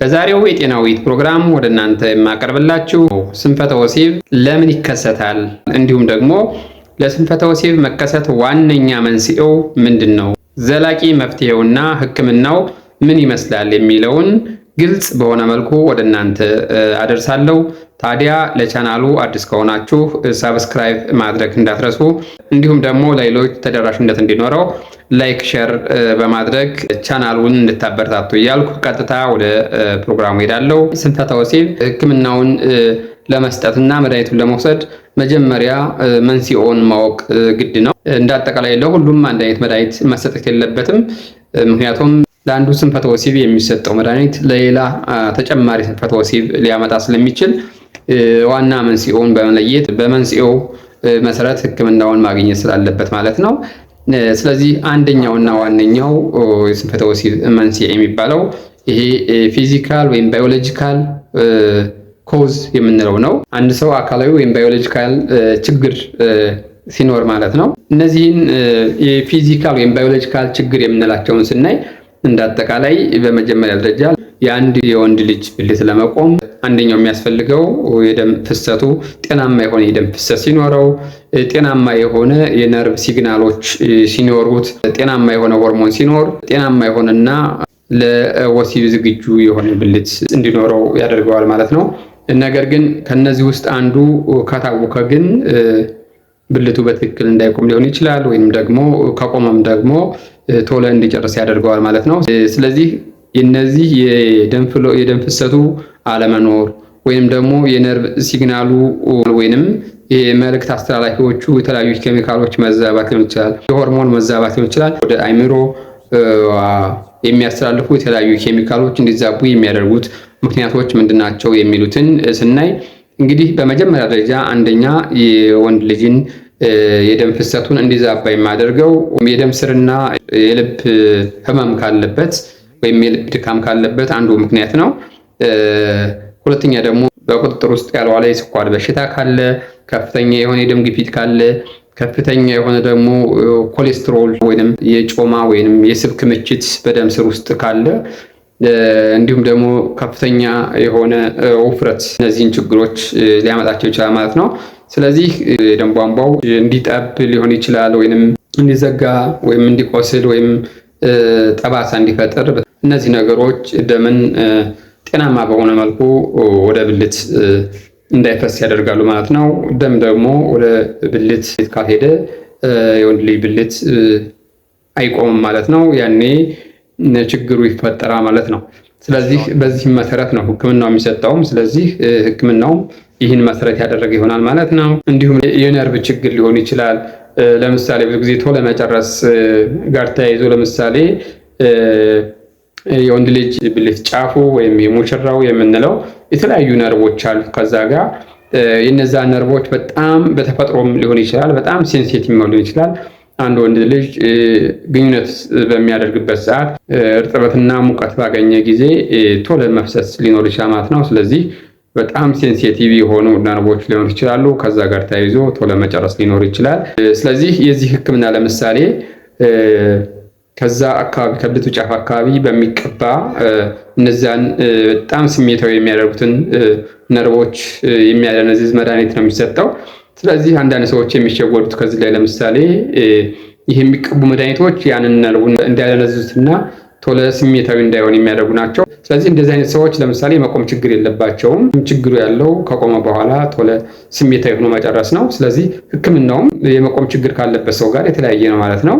በዛሬው የጤና ውይይት ፕሮግራም ወደ እናንተ የማቀርብላችሁ ስንፈተ ወሲብ ለምን ይከሰታል፣ እንዲሁም ደግሞ ለስንፈተ ወሲብ መከሰት ዋነኛ መንስኤው ምንድን ነው፣ ዘላቂ መፍትሄውና ሕክምናው ምን ይመስላል የሚለውን ግልጽ በሆነ መልኩ ወደ እናንተ አደርሳለሁ። ታዲያ ለቻናሉ አዲስ ከሆናችሁ subscribe ማድረግ እንዳትረሱ፣ እንዲሁም ደግሞ ለሌሎች ተደራሽነት እንዲኖረው like፣ share በማድረግ ቻናሉን እንድታበረታቱ እያልኩ ቀጥታ ወደ ፕሮግራሙ ሄዳለሁ። ስንፈተ ወሲብ ሕክምናውን ለመስጠትና መድኃኒቱን ለመውሰድ መጀመሪያ መንስኤውን ማወቅ ግድ ነው። እንደ አጠቃላይ ለሁሉም አንድ አይነት መድኃኒት መሰጠት የለበትም። ምክንያቱም ለአንዱ ስንፈተ ወሲብ የሚሰጠው መድኃኒት ለሌላ ተጨማሪ ስንፈተ ወሲብ ሊያመጣ ስለሚችል ዋና መንስኤውን በመለየት በመንስኤው መሰረት ሕክምናውን ማግኘት ስላለበት ማለት ነው። ስለዚህ አንደኛውና ዋነኛው የስንፈተ ወሲብ መንስኤ የሚባለው ይሄ physical ወይም biological cause የምንለው ነው። አንድ ሰው አካላዊ ወይም biological ችግር ሲኖር ማለት ነው። እነዚህን የ physical ወይም biological ችግር የምንላቸውን ስናይ እንደ አጠቃላይ በመጀመሪያ ደረጃ የአንድ የወንድ ልጅ ብልት ለመቆም አንደኛው የሚያስፈልገው የደም ፍሰቱ ጤናማ የሆነ የደም ፍሰት ሲኖረው፣ ጤናማ የሆነ የነርቭ signal ኦች ሲኖሩት፣ ጤናማ የሆነ ሆርሞን ሲኖር፣ ጤናማ የሆነና ለወሲብ ዝግጁ የሆነ ብልት እንዲኖረው ያደርገዋል ማለት ነው። ነገር ግን ከነዚህ ውስጥ አንዱ ከታወከ ግን ብልቱ በትክክል እንዳይቆም ሊሆን ይችላል፣ ወይም ደግሞ ከቆመም ደግሞ ቶሎ እንዲጨርስ ያደርገዋል ማለት ነው። ስለዚህ የነዚህ የደም ፍሰቱ አለመኖር ወይም ደግሞ የነርቭ signal ኡ ወይንም የመልእክት አስተላላፊዎቹ የተለያዩ ኬሚካሎች መዛባት ሊሆን ይችላል፣ የሆርሞን መዛባት ሊሆን ይችላል። ወደ አይምሮ የሚያስተላልፉ የተለያዩ ኬሚካሎች እንዲዛቡ የሚያደርጉት ምክንያቶች ምንድናቸው የሚሉትን ስናይ እንግዲህ በመጀመሪያ ደረጃ አንደኛ የወንድ ልጅን የደም ፍሰቱን እንዲዛባ የሚያደርገው የደም ስርና የልብ ህመም ካለበት ወይም የልብ ድካም ካለበት አንዱ ምክንያት ነው። ሁለተኛ ደግሞ በቁጥጥር ውስጥ ያልዋለ የስኳር በሽታ ካለ፣ ከፍተኛ የሆነ የደም ግፊት ካለ፣ ከፍተኛ የሆነ ደግሞ ኮሌስትሮል ወይንም የጮማ ወይንም የስብ ክምችት በደም ስር ውስጥ ካለ፣ እንዲሁም ደግሞ ከፍተኛ የሆነ ውፍረት እነዚህን ችግሮች ሊያመጣቸው ይችላል ማለት ነው። ስለዚህ የደም ቧንቧው እንዲጠብ ሊሆን ይችላል፣ ወይንም እንዲዘጋ ወይም እንዲቆስል ወይም ጠባሳ እንዲፈጥር እነዚህ ነገሮች ደምን ጤናማ በሆነ መልኩ ወደ ብልት እንዳይፈስ ያደርጋሉ ማለት ነው። ደም ደግሞ ወደ ብልት ካልሄደ የወንድ ልጅ ብልት አይቆምም ማለት ነው። ያኔ ችግሩ ይፈጠራል ማለት ነው። ስለዚህ በዚህ መሰረት ነው ሕክምናው የሚሰጠውም። ስለዚህ ሕክምናውም ይህን መሰረት ያደረገ ይሆናል ማለት ነው። እንዲሁም የነርቭ ችግር ሊሆን ይችላል። ለምሳሌ ብዙ ጊዜ ቶሎ መጨረስ ጋር ተያይዞ ለምሳሌ የወንድ ልጅ ብልት ጫፉ ወይም የሙሽራው የምንለው የተለያዩ ነርቮች አሉ። ከዛ ጋር የነዛ ነርቮች በጣም በተፈጥሮም ሊሆን ይችላል፣ በጣም sensitive ሊሆን ይችላል። አንድ ወንድ ልጅ ግንኙነት በሚያደርግበት ሰዓት እርጥበትና ሙቀት ባገኘ ጊዜ ቶሎ መፍሰስ ሊኖር ይችላል ማለት ነው። ስለዚህ በጣም sensitive የሆኑ ነርቮች ሊኖሩ ይችላሉ። ከዛ ጋር ተያይዞ ቶሎ መጨረስ ሊኖር ይችላል። ስለዚህ የዚህ ሕክምና ለምሳሌ ከዛ አካባቢ ከብልቱ ጫፍ አካባቢ በሚቀባ እነዚያን በጣም ስሜታዊ የሚያደርጉትን ነርቮች የሚያደነዝዝ መድኃኒት ነው የሚሰጠው። ስለዚህ አንዳንድ ሰዎች የሚሸወዱት ከዚህ ላይ ለምሳሌ ይህ የሚቀቡ መድኃኒቶች ያንን ነርቡን እንዲያደነዝዙትና ቶሎ ስሜታዊ እንዳይሆን የሚያደርጉ ናቸው። ስለዚህ እንደዚህ አይነት ሰዎች ለምሳሌ መቆም ችግር የለባቸውም። ችግሩ ያለው ከቆመ በኋላ ቶሎ ስሜታዊ ሆኖ መጨረስ ነው። ስለዚህ ሕክምናውም የመቆም ችግር ካለበት ሰው ጋር የተለያየ ነው ማለት ነው።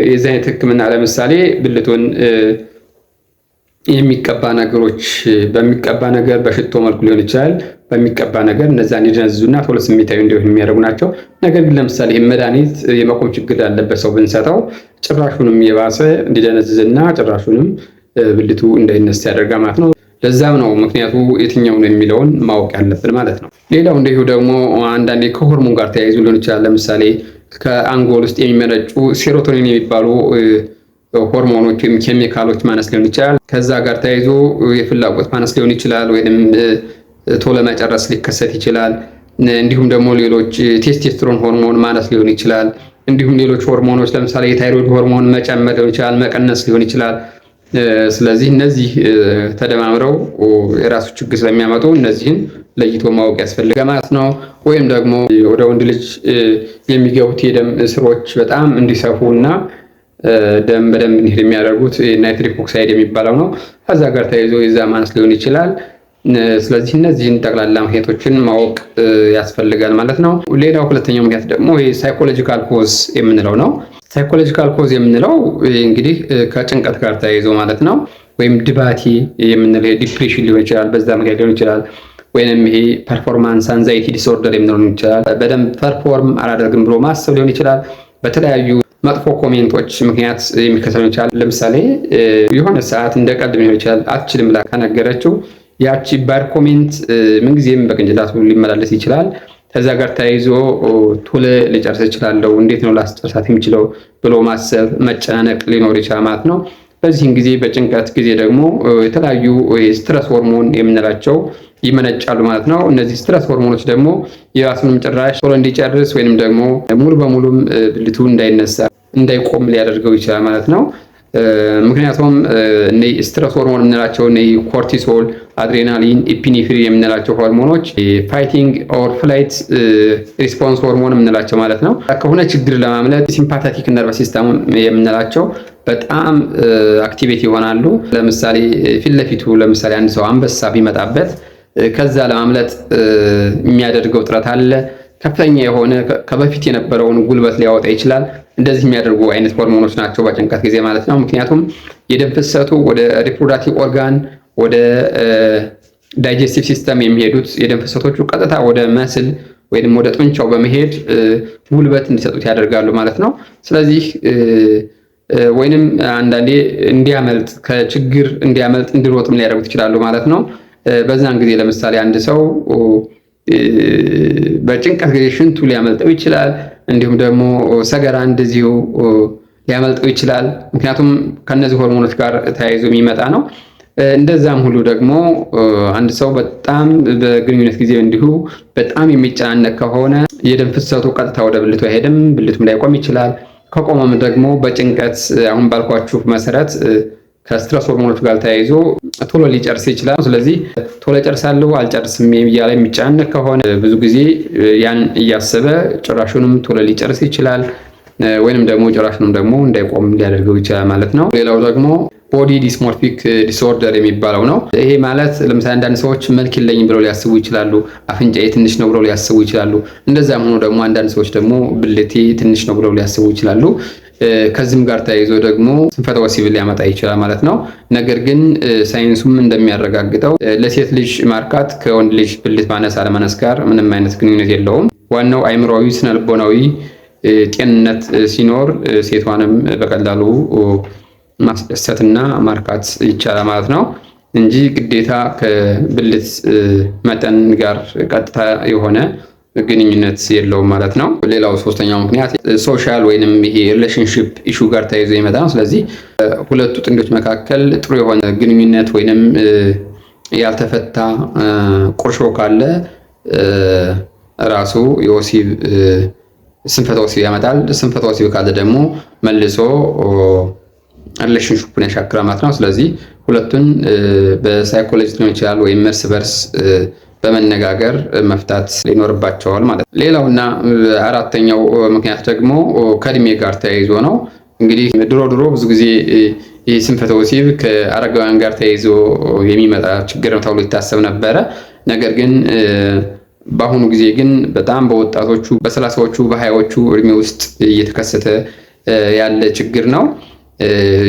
የዚህ አይነት ሕክምና ለምሳሌ ብልቱን የሚቀባ ነገሮች በሚቀባ ነገር በሽቶ መልኩ ሊሆን ይችላል። በሚቀባ ነገር እነዛ እንዲደነዝዙና ቶሎ ስሜታዊ እንዲሆን የሚያደርጉ ናቸው። ነገር ግን ለምሳሌ ይህ መድኃኒት የመቆም ችግር ላለበት ሰው ብንሰጠው ጭራሹንም የባሰ እንዲደነዝዝና ጭራሹንም ብልቱ እንዳይነሳ ያደርጋል ማለት ነው። ለዛም ነው ምክንያቱ የትኛው ነው የሚለውን ማወቅ ያለብን ማለት ነው። ሌላው እንዲሁ ደግሞ አንዳንዴ ከሆርሞን ጋር ተያይዞ ሊሆን ይችላል። ለምሳሌ ከአንጎል ውስጥ የሚመነጩ serotonin የሚባሉ ሆርሞኖች ወይም ኬሚካሎች ማነስ ሊሆን ይችላል። ከዛ ጋር ተያይዞ የፍላጎት ማነስ ሊሆን ይችላል፣ ወይም ቶሎ መጨረስ ሊከሰት ይችላል። እንዲሁም ደግሞ ሌሎች ቴስቴስትሮን ሆርሞን ማነስ ሊሆን ይችላል። እንዲሁም ሌሎች ሆርሞኖች ለምሳሌ የታይሮይድ ሆርሞን መጨመር ሊሆን ይችላል፣ መቀነስ ሊሆን ይችላል። ስለዚህ እነዚህ ተደማምረው የራሱ ችግር ስለሚያመጡ እነዚህን ለይቶ ማወቅ ያስፈልጋል ማለት ነው። ወይም ደግሞ ወደ ወንድ ልጅ የሚገቡት የደም ስሮች በጣም እንዲሰፉ እና ደም በደንብ እንዲሄድ የሚያደርጉት nitric oxide የሚባለው ነው። ከዛ ጋር ተያይዞ የዛ ማነስ ሊሆን ይችላል። ስለዚህ እነዚህን ጠቅላላ ምክንያቶችን ማወቅ ያስፈልጋል ማለት ነው። ሌላው ሁለተኛው ምክንያት ደግሞ psychological cause የምንለው ነው። Psychological cause የምንለው እንግዲህ ከጭንቀት ጋር ተያይዞ ማለት ነው። ወይም ድባቴ የምንለው depression ሊሆን ይችላል፣ በዛ ምክንያት ሊሆን ይችላል። ወይንም ይሄ performance anxiety disorder የምንለው ሊሆን ይችላል። በደንብ perform አላደርግም ብሎ ማሰብ ሊሆን ይችላል። በተለያዩ መጥፎ comment ኦች ምክንያት የሚከሰት ሊሆን ይችላል። ለምሳሌ የሆነ ሰዓት እንደ ቀልድ ሊሆን ይችላል፣ አትችልም ብላ ከነገረችው ያቺ bad comment ምንጊዜም በቅንጭላቱ ሊመላለስ ይችላል። ከዛ ጋር ተያይዞ ቶሎ ልጨርስ እችላለሁ፣ እንዴት ነው ላስጨርሳት የሚችለው ብሎ ማሰብ፣ መጨናነቅ ሊኖር ይችላል ማለት ነው። በዚህን ጊዜ በጭንቀት ጊዜ ደግሞ የተለያዩ stress hormone የምንላቸው ይመነጫሉ ማለት ነው። እነዚህ stress ሆርሞኖች ደግሞ የራሱንም ጭራሽ ቶሎ እንዲጨርስ ወይንም ደግሞ ሙሉ በሙሉም ብልቱ እንዳይነሳ፣ እንዳይቆም ሊያደርገው ይችላል ማለት ነው። ምክንያቱም stress hormone የምንላቸው cortisol፣ adrenaline፣ epinephrine የምንላቸው ሆርሞኖች fighting or flight response hormone የምንላቸው ማለት ነው። ከሆነ ችግር ለማምለጥ sympathetic nervous system የምንላቸው በጣም activate ይሆናሉ። ለምሳሌ ፊት ለፊቱ ለምሳሌ አንድ ሰው አንበሳ ቢመጣበት ከዛ ለማምለጥ የሚያደርገው ጥረት አለ። ከፍተኛ የሆነ ከበፊት የነበረውን ጉልበት ሊያወጣ ይችላል። እንደዚህ የሚያደርጉ አይነት ሆርሞኖች ናቸው በጭንቀት ጊዜ ማለት ነው። ምክንያቱም የደም ፍሰቱ ወደ reproductive organ፣ ወደ digestive system የሚሄዱት የደም ፍሰቶቹ ቀጥታ ወደ muscle ወይም ወደ ጡንቻው በመሄድ ጉልበት እንዲሰጡት ያደርጋሉ ማለት ነው። ስለዚህ ወይንም አንዳንዴ እንዲያመልጥ፣ ከችግር እንዲያመልጥ፣ እንዲሮጥም ሊያደርጉት ይችላሉ ማለት ነው። በዛን ጊዜ ለምሳሌ አንድ ሰው በጭንቀት ጊዜ ሽንቱ ሊያመልጠው ይችላል። እንዲሁም ደግሞ ሰገራ እንደዚሁ ሊያመልጠው ይችላል። ምክንያቱም ከነዚህ ሆርሞኖች ጋር ተያይዞ የሚመጣ ነው። እንደዛም ሁሉ ደግሞ አንድ ሰው በጣም በግንኙነት ጊዜ እንዲሁ በጣም የሚጨናነቅ ከሆነ የደም ፍሰቱ ቀጥታ ወደ ብልቱ አይሄድም፣ ብልቱም ላይቆም ይችላል። ከቆመም ደግሞ በጭንቀት አሁን ባልኳችሁ መሰረት ከ stress ሆርሞኖች ጋር ተያይዞ ቶሎ ሊጨርስ ይችላል። ስለዚህ ቶሎ ጨርሳለሁ አልጨርስም እያለ የሚጨናነቅ ከሆነ ብዙ ጊዜ ያን እያሰበ ጭራሹንም ቶሎ ሊጨርስ ይችላል፣ ወይንም ደግሞ ጭራሹንም ደግሞ እንዳይቆም ሊያደርገው ይችላል ማለት ነው። ሌላው ደግሞ body dysmorphic disorder የሚባለው ነው። ይሄ ማለት ለምሳሌ አንዳንድ ሰዎች መልክ የለኝም ብለው ሊያስቡ ይችላሉ። አፍንጫዬ ትንሽ ነው ብለው ሊያስቡ ይችላሉ። እንደዛም ሆኖ ደግሞ አንዳንድ ሰዎች ደግሞ ብልቴ ትንሽ ነው ብለው ሊያስቡ ይችላሉ። ከዚህም ጋር ተያይዞ ደግሞ ስንፈተ ወሲብ ሊያመጣ ይችላል ማለት ነው። ነገር ግን ሳይንሱም እንደሚያረጋግጠው ለሴት ልጅ ማርካት ከወንድ ልጅ ብልት ማነስ አለማነስ ጋር ምንም አይነት ግንኙነት የለውም። ዋናው አይምሯዊ ስነልቦናዊ ጤንነት ሲኖር ሴቷንም በቀላሉ ማስደሰትና ማርካት ይቻላል ማለት ነው እንጂ ግዴታ ከብልት መጠን ጋር ቀጥታ የሆነ ግንኙነት የለውም ማለት ነው። ሌላው ሶስተኛው ምክንያት social ወይንም ይሄ relationship issue ጋር ተያይዞ ይመጣ ነው። ስለዚህ ሁለቱ ጥንዶች መካከል ጥሩ የሆነ ግንኙነት ወይንም ያልተፈታ ቁርሾ ካለ ራሱ የወሲብ ስንፈተ ወሲብ ያመጣል። ስንፈተ ወሲብ ካለ ደግሞ መልሶ relationship ኡን ያሻክራል ማለት ነው። ስለዚህ ሁለቱን በ psychology ሊሆን ይችላል ወይም እርስ በርስ በመነጋገር መፍታት ይኖርባቸዋል ማለት ነው። ሌላውና አራተኛው ምክንያት ደግሞ ከእድሜ ጋር ተያይዞ ነው። እንግዲህ ድሮ ድሮ ብዙ ጊዜ ይህ ስንፈተ ወሲብ ከአረጋውያን ጋር ተያይዞ የሚመጣ ችግር ነው ተብሎ ይታሰብ ነበረ። ነገር ግን በአሁኑ ጊዜ ግን በጣም በወጣቶቹ፣ በ30ዎቹ፣ በ20ዎቹ እድሜ ውስጥ እየተከሰተ ያለ ችግር ነው።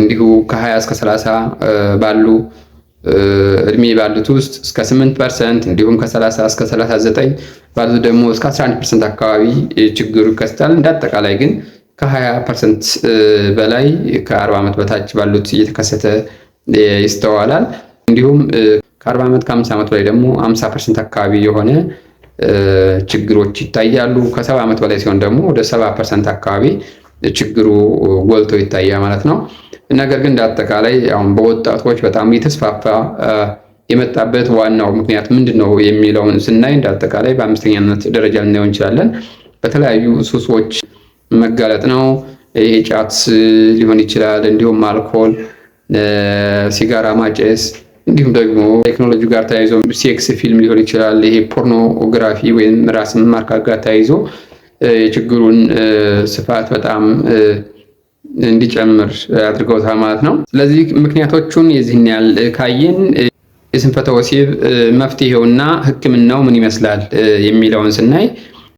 እንዲሁ ከ20 እስከ 30 ባሉ እድሜ ባሉት ውስጥ እስከ 8%፣ እንዲሁም ከ30 እስከ 39 ባሉት ደግሞ እስከ 11% አካባቢ ችግሩ ይከሰታል። እንደ አጠቃላይ ግን ከ20% በላይ ከ40 ዓመት በታች ባሉት እየተከሰተ ይስተዋላል። እንዲሁም ከ40 ዓመት፣ ከ50 ዓመት በላይ ደግሞ 50% አካባቢ የሆነ ችግሮች ይታያሉ። ከ70 ዓመት በላይ ሲሆን ደግሞ ወደ 70% አካባቢ ችግሩ ጎልቶ ይታያል ማለት ነው። ነገር ግን እንደ አጠቃላይ አሁን በወጣቶች በጣም እየተስፋፋ የመጣበት ዋናው ምክንያት ምንድን ነው የሚለውን ስናይ እንደ አጠቃላይ በአምስተኛነት ደረጃ ልናየው እንችላለን። በተለያዩ ሱሶች መጋለጥ ነው። ይሄ ጫት ሊሆን ይችላል፣ እንዲሁም አልኮል፣ ሲጋራ ማጨስ፣ እንዲሁም ደግሞ ቴክኖሎጂ ጋር ተያይዞ ሴክስ ፊልም ሊሆን ይችላል። ይሄ ፖርኖግራፊ ወይም ራስን ማርካት ጋር ተያይዞ የችግሩን ስፋት በጣም እንዲጨምር አድርገውታል ማለት ነው። ስለዚህ ምክንያቶቹን የዚህን ያህል ካየን የስንፈተ ወሲብ መፍትሄውና ሕክምናው ምን ይመስላል የሚለውን ስናይ